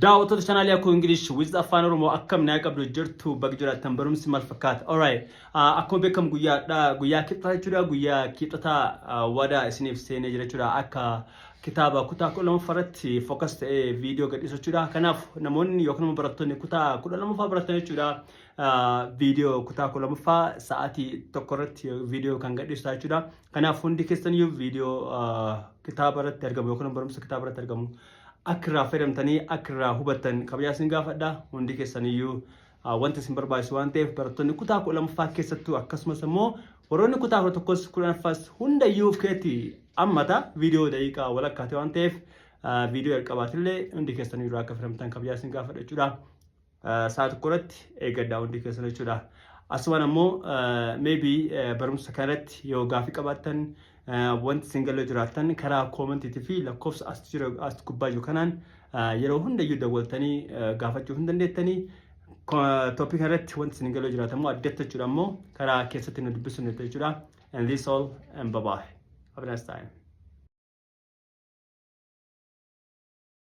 Daawwattoota chaanaalii Akkoo English with Afaan Oromoo, akkam naa qabdu jirtu? Baga jiraattan. Barumsi maal fakkaata? Alright. Akkuma beekamu guyyaadha, guyyaa Kibxataa jechuudha. Guyyaa Kibxataa wadaa isiniif seenee jira jechuudha. Akka kitaaba kutaa 12ffaa irratti focus ta'ee viidiyoo gadhiisu jechuudha. Kanaaf namoonni yookaan immoo barattoonni kutaa 12ffaa baratan jechuudha. Viidiyoo kutaa 12ffaa sa'aatii 1 irratti viidiyoo kan gadhiisu jechuudha. Kanaaf hundi keessaniyyuu viidiyoo kitaaba irratti argamu yookaan barumsa kitaaba irratti argamu akka irraa fayyadamtanii, akka irraa hubattan kabajaa isin gaafadha. Hundi keessaniyyuu wanti isin barbaachisu waan ta'eef, barattoonni kutaa 12ffaa keessattuu, akkasumas immoo warroonni kutaa 11s, 10ffaas hundayyuu of keessatti hammata. Viidiyoo daqiiqaa walakkaate waan ta'eef, viidiyoo jalqabaatillee hundi keessaniyyuu irraa akka fayyadamtan kabajaa isin gaafadha jechuudha. Sa'a 1 irratti eeggadhaa hundi keessan jechuudha. Asumaan ammoo maybe barumsa kanarratti yoo gaafii qabaattan, wanti isin galee jiraattan, karaa commentiitii fi lakkoofsa as jiru, as gubbaa jiru kanaan yeroo hundayyuu dawwaltanii gaafachuu hin dandeettanii. Topic kanarratti wanti isin galee jiraatan immoo addatti jechuudha, immoo karaa keessatti nu dubbisuu ni jechuudha. And this all and bye bye. Have a nice time.